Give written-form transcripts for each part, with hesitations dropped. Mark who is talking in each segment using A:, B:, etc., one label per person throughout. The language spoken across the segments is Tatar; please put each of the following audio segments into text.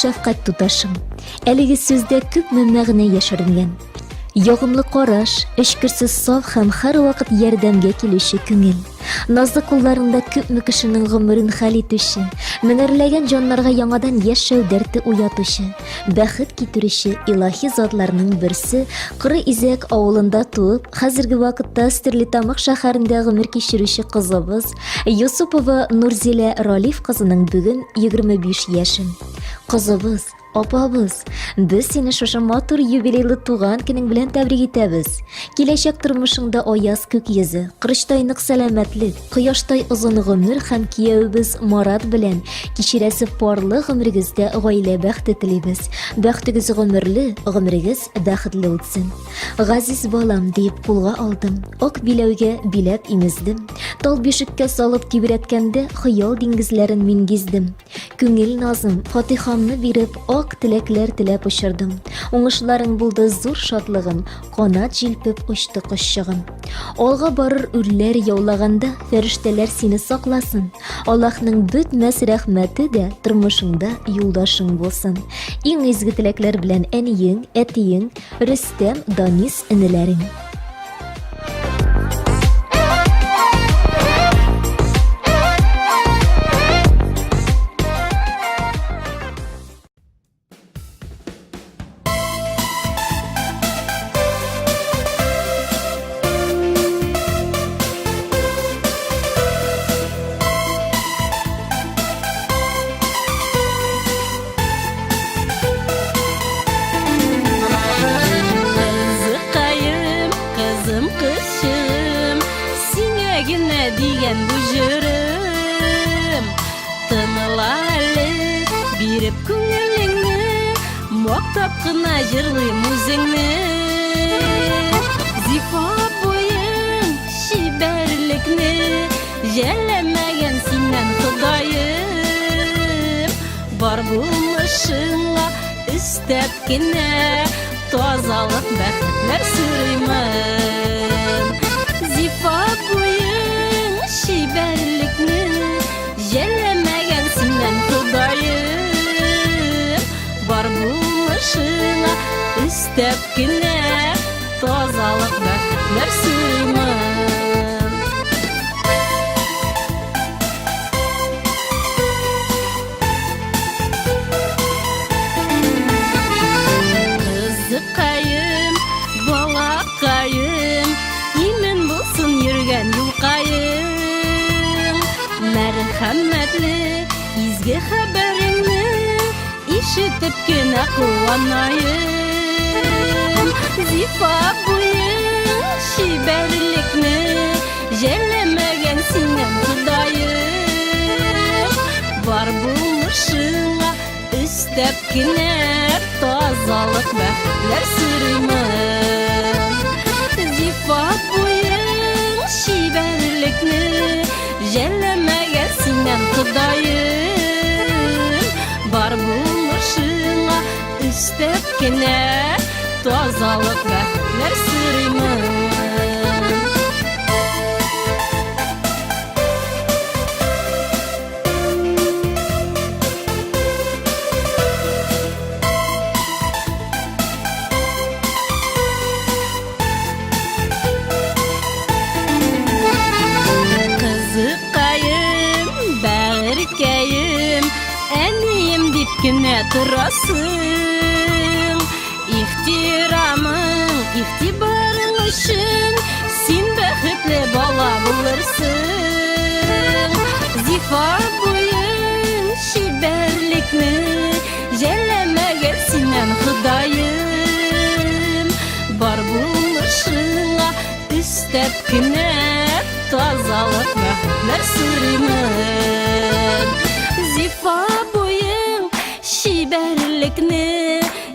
A: Шәфкать туташым. Әлеге сүздә күпме мәгънә яшеренгән. Ягымлы караш, эчкерсез саф һәм һәрвакыт ярдәмгә килүче күңел. Назлы кулларында күпме кешенең гомерен хәл итүче, меңәрләгән җаннарга яңадан яшәү дәрте уятучы, бәхет китерүче илаһи затларның берсе Коры Изәк авылында туып, хәзерге вакытта Стерлитамак шәһәрендә гомер кичерүче кызыбыз Юсупова Нурзилә Ралиф кызының бүген 25 яшен. Кызыбыз, апабыз, без сине шушы матур юбилейлы туган көнең белән тәбрик итәбез. Киләчәк тормышыңда аяз күк йөзе, корычтай нык сәламәтлек, кояштай озын гомер һәм киявебез Марат белән кичерәсе парлы гомерегездә гаилә бәхете телибез. Бәхетегез гомерле, гомерегез бәхетле үтсен. Газиз балам диеп кулга алдым, ак биләүгә биләп имездем. Тал бишеккә салып тибрәткәндә хыял диңгезләрен мин гиздем. Күңел назым, фатихамны биреп, ак теләкләр теләп очырдым. Уңышларың булды зур шатлыгым, канат җилпеп очты кошчыгым. Алга барыр үрләр яулаганда фәрештәләр сине сакласын. Аллаһның бетмәс рәхмәте дә тормышыңда юлдашың булсын. Иң изге теләкләр белән әниең, әтиең, Рөстәм, Данис энеләрең.
B: Кызыкаем, кызым, кызчыгым, сиңа генә дигән бу җырым. Тыныла әле, биреп күңелеңне, мактап кына җырлыйм үзеңне. Зифа буең, чибәрлекне жәлләмәгән синнән Ходаем. Бар булмышыңа өстәп кенә тазалык, бәхетләр сорыймын. Зифа буең, чибәрлекне жәлләмәгән синнән Ходаем. Бар булмышыңа өстәп кенә тазалык, бәхетләр сорыймын. Кызыкаем, балакаем, имен булсын йөргән юлкаем. Мәрхәмәтле изге хәбәреңне ишетеп кенә куанаем. Зифа буең, чибәрлекне жәлләмәгән синнән Ходаем. Бар булмышыңа өстәп кенә тазалык, бәхетләр сорыймын. Зифа буең, чибәрлекне жәлләмәгән синнән Ходаем. Бар булмышыңа өстәп кенә тазалык, бәхетләр сорыймын. Кызыкаем, бәгырькәем, әнием дип кенә торасың. Ихтирамың, игътибарың өчен син бәхетле бала булырсың. Зифа буең, чибәрлекне жәлләмәгән синнән Ходаем. Бар булмышыңа өстәп кенә тазалык, бәхетләр сорыймын. Зифа буең, чибәрлекне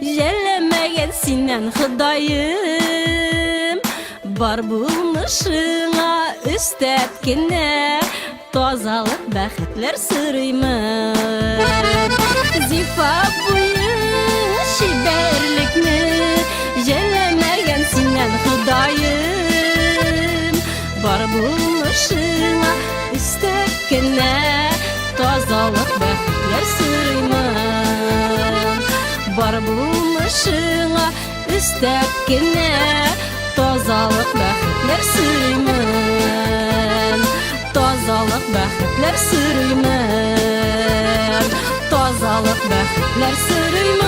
B: жәлләмәгән синнән Ходаем. Бар булмышыңа өстәп кенә тазалык, бәхетләр сорыймын. Зифа буең, чибәрлекне жәлләмәгән синнән Ходаем. Бар булмышыңа өстәп кенә тазалык, бәхетләр сорыймын. Бар булмышыңа өстәп кенә тазалык бәхетләр сорыймын. Тазалык бәхетләр сорыймын. Тазалык бәхетләр сорыймын.